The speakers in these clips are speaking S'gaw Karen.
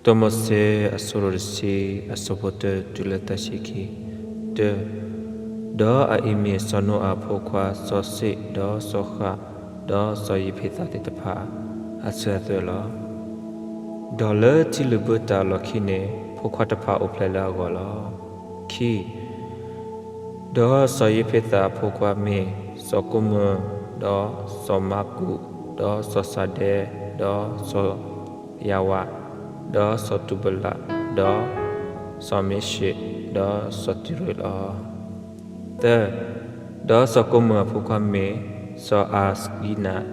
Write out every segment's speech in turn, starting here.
တၢမိၤၡ့ အဆၢဒိၣ်တဆံ အဆၢဖိတၢ တုၤလၢသၢဆံခံ. တၢ, ဒီးအအံၤမ့ၢ်စီၤနိအၤအဖိခွါစီၤၡ့ၣ်, ဒီးစီၤဃၣ်, ဒီးစီၤယ့းဖ့းသးသ့ၣ်တဖၣ် အစၢၤအသွဲၣ်လီၤ. ဒီးလၢထံလုၣ်ဘၢတၢ်အလီၢ်ခံန့ၣ် ဖိခွါတဖၣ်အိၣ်ဖျဲၣ်လၢအဂီၢ်လီၤ. ခံ, ဒီးစီၤယ့းဖ့းသးအဖိခွါမ့ၢ် စီၤကိမၢၢ်, ဒီးစီၤမၤကူး, ဒီးစီၤစၤဒဲ, ဒီးစီၤယၤဝး, ဒီးစီၤတူဘလး, ဒီးစီၤမ့ၡ့း, ဒီးစီၤတံရ့းလီၤ. သၢ, ဒီးစီၤကိမၢၢ်အဖိခွါမ့ၢ် စီၤအၤစကံနး,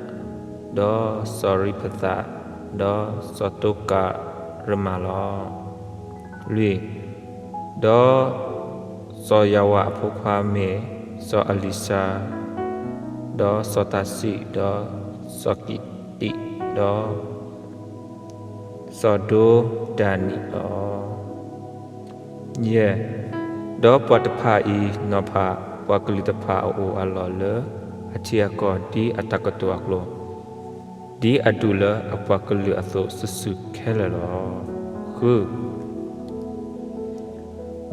ဒီးစီၤရံဖသး, ဒီးစီၤတိကၤရမၤလီၤ. လွံၢ်, ဒီးစီၤယၤဝးအဖိခွါမ့ၢ် စီၤအလံၤစၤ, ဒီးစီၤတၤစံး, ဒီးစီၤကံးတံး, ဒီးစီၤဒိဒၤနံးလီၤ. ယဲၢ်, ဒီးပှၤတဖၣ်အံၤနီၤဖး ပှၤကလုာ်တဖၣ်အအိၣ်အလီၢ်လၢအထံအကီၢ် ဒ်အတၢ်ကတိၤအကျိၤ, ဒ်အဒူၣ်လၢအပှၤကလုာ်အသိးစုာ်စုာ်ခဲလၢာ်လီၤ. ဃု,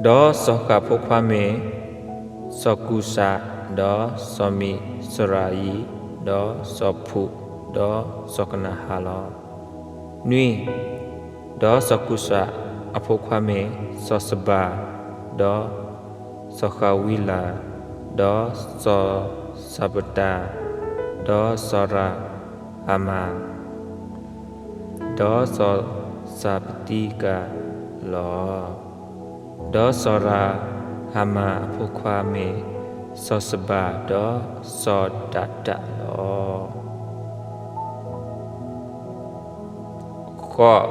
ဒီးစီၤဃၣ်ဖိခွါမ့ၢ် စီၤကူၡး, ဒီးစီၤမံးစရၤယံ, ဒီးစီၤဖူး, ဒီးစီၤကနၤဧၣ်လီၤ. နွံ, ဒီးစီၤကူၡးအဖိခွါမ့ၢ် စီၤစဘၤ, ဒီးစီၤဃးဝံလၤ, ဒီးစီၤစၤဘတၤ, ဒီးစီၤရၤဟၤမၤ, ဒီးစီၤစၤပတံကၤလီၤ. ဒီးစီၤရၤဟၤမၤအဖိခွါမ့ၢ် စီၤစဘၤ, ဒီးစီၤဒၤဒးလီၤ. ဃိး,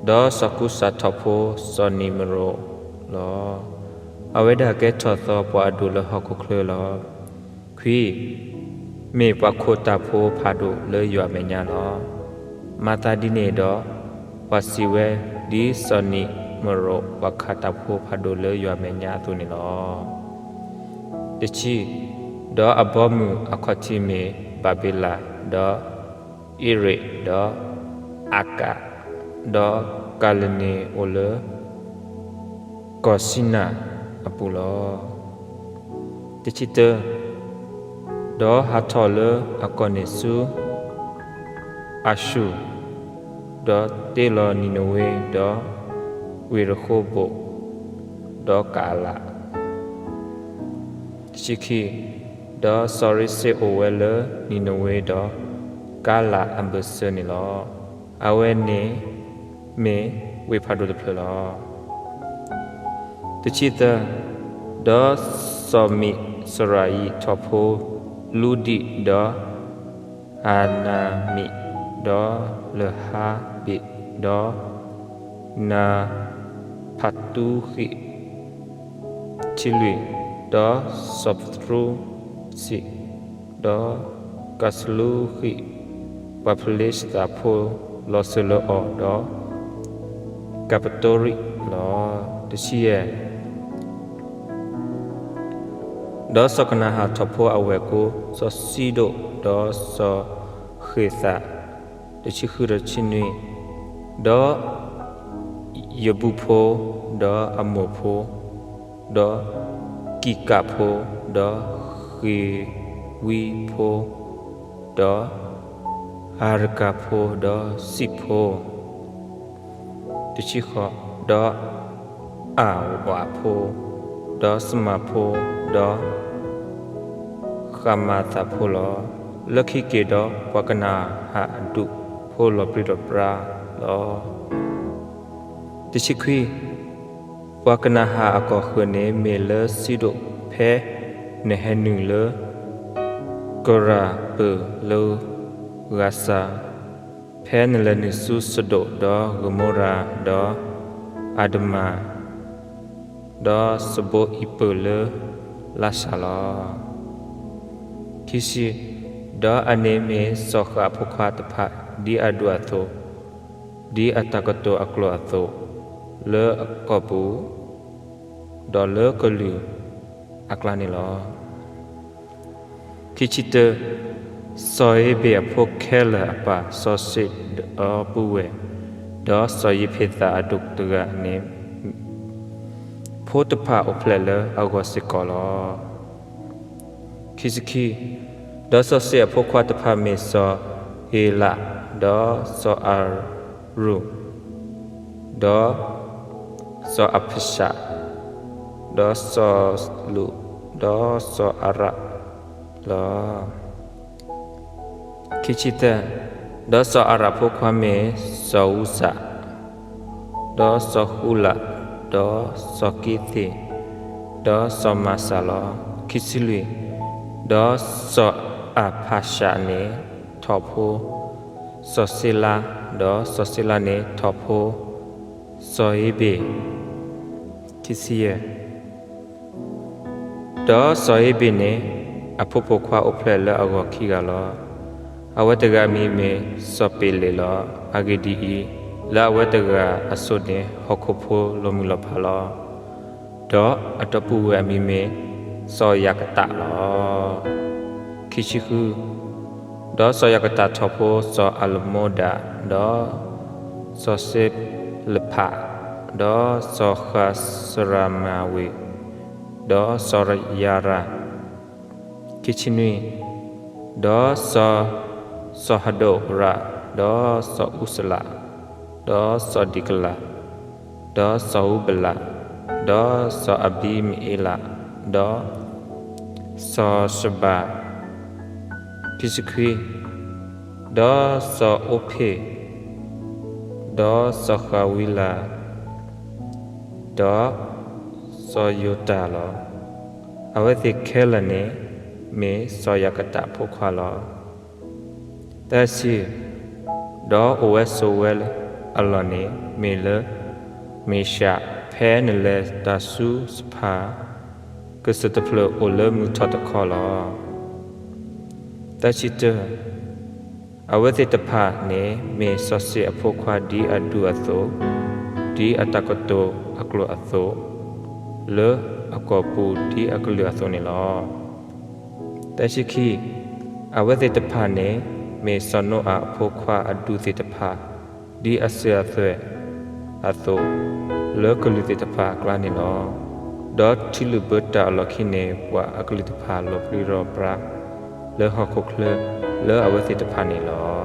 ဒီးစီၤကူၡးထီၣ်ဖိစီၤနံၤမရိးလီၤ. အဝဲဒၣ်ကဲထီၣ်သီပှၤအဒိၣ်လၢဟီၣ်ခိၣ်ချၢလီၤ. ခွံ, မ့ၢ်ပှၤခိးတၢ်ဖိဖးဒိၣ်လၢယွၤမဲာ်ညါလီၤ. မၤသးဒ်န့ၣ်ဒီး, ပှၤစံးဝဲ ဒ်စီၤနံၤမရိးပှၤခးတၢ်ဖိဖးဒိၣ်လၢယွၤမဲာ်ညါအသိးန့ၣ်လီၤ. တဆံ, ဒီးအဘီအမုၢ်အခီၣ်ထံးမ့ၢ် ဘၤဘ့လး, ဒီးအ့ရ့း, ဒီးအၤကး, ဒီးကၤလန့ၤအိၣ်လၢ ကီၢ်စံနၤအပူၤလီၤ. တဆံတၢ, ဒီးဟးထီၣ်လၢအကီၢ်န့ၣ်ဆူအၤၡူၢ်, ဒီးတ့လီၤနံၤနဝ့, ဒီးဝ့ၢ်ရဃိဘိၣ်, ဒီးကးအလး. တဆံခံ, ဒီးစီၤရ့စ့အိၣ်ဝဲလၢနံၤနဝ့ဒီးကးလးအဘၢၣ်စၢၤန့ၣ်လီၤ. အဝဲန့ၣ်မ့ၢ်ဝ့ၢ်ဖးဒိၣ်တဖျၢၣ်လီၤ. တဆံသၢ, ဒီးစီၤမံးစရၤယံးထီၣ်ဖိလူဒံး, ဒီးအၤနၤမံး, ဒီးလၢဟါဘ့း, ဒီးနၤဖးတူဃံး, တဆံလွံၢ်, ဒီးစီၤပသြူစံး, ဒီးကးစလူဃံး, ပှၤဖလ့ၡသးဖိလီၤစၢၤလၢအီၤ, ဒီးကၤပတိရံးလီၤ. တဆံယဲၢ်, ဒီးစီၤကနၤဧၣ်ထီၣ်ဖိအဝဲၢ်ကိ စီၤစံဒိၣ်, ဒီးစီၤဃ့ၤသး, တဆံဃုဒီးတဆံနွံ, ဒီးယဘူၣ်ဖိ, ဒီးအမိၢ်ဖိ, ဒီးကံးကးဖိ, ဒီးဃ့ၤဝံဖိ, ဒီးအၤရကၤဖိ, ဒီးစံးဖိ, တဆံဃိး, ဒီးအၢ်ဝးဖိ, ဒီးစမၢ်ဖိ, ဒီးဃးမၤသးဖိလီၤ. လၢခံက့ၤဒီး ပှၤကနၤဧၣ်အဒူၣ်ဖိလီၤပြံလီၤပြါလီၤ. တဆံခွံ, ပှၤကနၤဧၣ်အကီၢ်ဃၢၤန့ၣ် မ့ၢ်လၢစံဒိၣ် ဖဲနဟဲနုာ်လၢကရၤပၢၢ်လၢဂၤစၤ, ဖဲနလဲၤနုာ်ဆူစဒိၣ်, ဒီးဂမိရၤ, ဒီးအၤဒမၤ, ဒီးစဘိအံၤပၢၢ်လၢလါၡၤလီၤ. ခံဆံ, ဒီးအန့ၣ်မ့ၢ်စီၤဃၣ်အဖိခွါတဖၣ် ဒ်အဒူၣ်အသိး, ဒ်အတၢ်ကတိၤအကျိာ်အသိး, လၢအကီၢ်ပူၤ, ဒီးလၢကလုာ်အကျါန့ၣ်လီၤ. ခံဆံတၢ, စီၤဧ့ၤဘ့ၢ်အဖိခဲလၢာ်အပၢ်စီၤစ့းဒီးပုၢ်ဝဲၢ်, ဒီးစီၤယ့ဖ့သးအဒိၣ်တဂၤန့ၣ် ဖိတဖၣ်အိၣ်ဖျဲၣ်လၢအဂီၢ်စ့ၢ်ကီးလီၤ. ခံဆံခံ, ဒီးစီၤၡ့ၣ်အဖိခွါတဖၣ်မ့ၢ်စီၤဧ့လး, ဒီးစီၤအရူၣ်, ဒီးစီၤအဖၡး, ဒီးစီၤလူး, ဒီးစီၤအၤရးလီၤ. ခံဆံသၢ, ဒီးစီၤအၤရးဖိခွါမ့ၢ်စီၤဧူစး, ဒီးစီၤဃူလး, ဒီးစီၤက့သ့ၣ်, ဒီးစီၤမၤစၤလီၤ. ခံဆံလွံၢ်, ဒီးစီၤအၤဖၡးန့ၣ်ထီၣ်ဖိစီၤၡ့လါ, ဒီးစီၤၡ့လါန့ၣ်ထီၣ်ဖိစီၤဧ့ဘ့ၣ်. ခံဆံယဲၢ်, ဒီးစီၤဧ့ဘ့ၣ်န့ၣ် အဖိပိာ်ခွါအိၣ်ဖျဲၣ်လၢအဂီၢ်ခံဂၤလီၤ. အဝဲတဂၤအမံၤမ့ၢ်စီၤပ့ၤလ့းလီၤ. အဂ့ၢ်ဒ်အံၤ, လၢအဝဲတဂၤအစိၤန့ၣ် ဟီၣ်ခိၣ်ဖိလီၤမုၢ်လီၤဖးလီၤ. ဒီးအဒီပုၢ်ဝဲၢ်အမံၤမ့ၢ်စီၤယၤကတးလီၤ. ခံဆံဃု, ဒီးစီၤယၤကတးထီၣ်ဖိစီၤအၤလမူဒါ, ဒီးစီၤၡ့လဖး, ဒီးစီၤဃးစရမၤဝ့း, ဒီးစီၤယၤရၢ်. ခံဆံနွံ, ဒီးစီၤ စီၤဟဒိၣ်ရၣ်, ဒီးစီၤအူစလး, ဒီးစီၤဒံကလး, ဒီးစီၤဧူဘလး, ဒီးစီၤအဘံမအ့လး, ဒီးစီၤၡဘၤ. ခံဆံခွံ, ဒီးစီၤအိဖ့ၣ်, ဒီးစီၤဃၤဝံလး, ဒီးစီၤယိၤတၢ်လီၤ. အဝဲသ့ၣ်ခဲလၢာ်န့ၣ် မ့ၢ်စီၤယၤကတးအဖိခွါလီၤ. သၢဆံ, ဒီးအိၣ်ဝဲဆိးဝဲအလီၢ်န့ၣ် မ့ၢ်လၢမ့ၢ်ၡး, ဖဲနလဲၤတၢ်ဆူစဖၣ်, ကစၢၢ်တဖျၢၣ်အိၣ်လၢမုၢ်ထီၣ်တခီလီၤ. သၢဆံတၢ, အဝဲသ့ၣ်တဖၣ်န့ၣ် မ့ၢ်စီၤၡ့ၣ်အဖိခွါဒ်အဒူၣ်အသိး, ဒ်အတၢ်ကတိၤအကျိာ်အသိး, လၢအကီၢ်ပူၤဒ်အကလုာ်အသိးန့ၣ်လီၤ. သၢဆံခံ, အဝဲသ့ၣ်တဖၣ်န့ၣ် မ့ၢ်စီၤနိအၤအဖိခွါအဒူၣ်သ့ၣ်တဖၣ်, ဒ်အစၢၤအသွဲၣ်အသိး, လၢကလုာ်သ့ၣ်တဖၣ်အကျါန့ၣ်လီၤ. ဒီးထံလုၣ်ဘၢတၢ်အလီၢ်ခံန့ၣ် ပှၤအကလုာ်တဖၣ်လီၤပြံလီၤပြါ လၢဟီၣ်ခိၣ်ချၢလၢအဝဲသ့ၣ်တဖၣ်န့ၣ်လီၤ.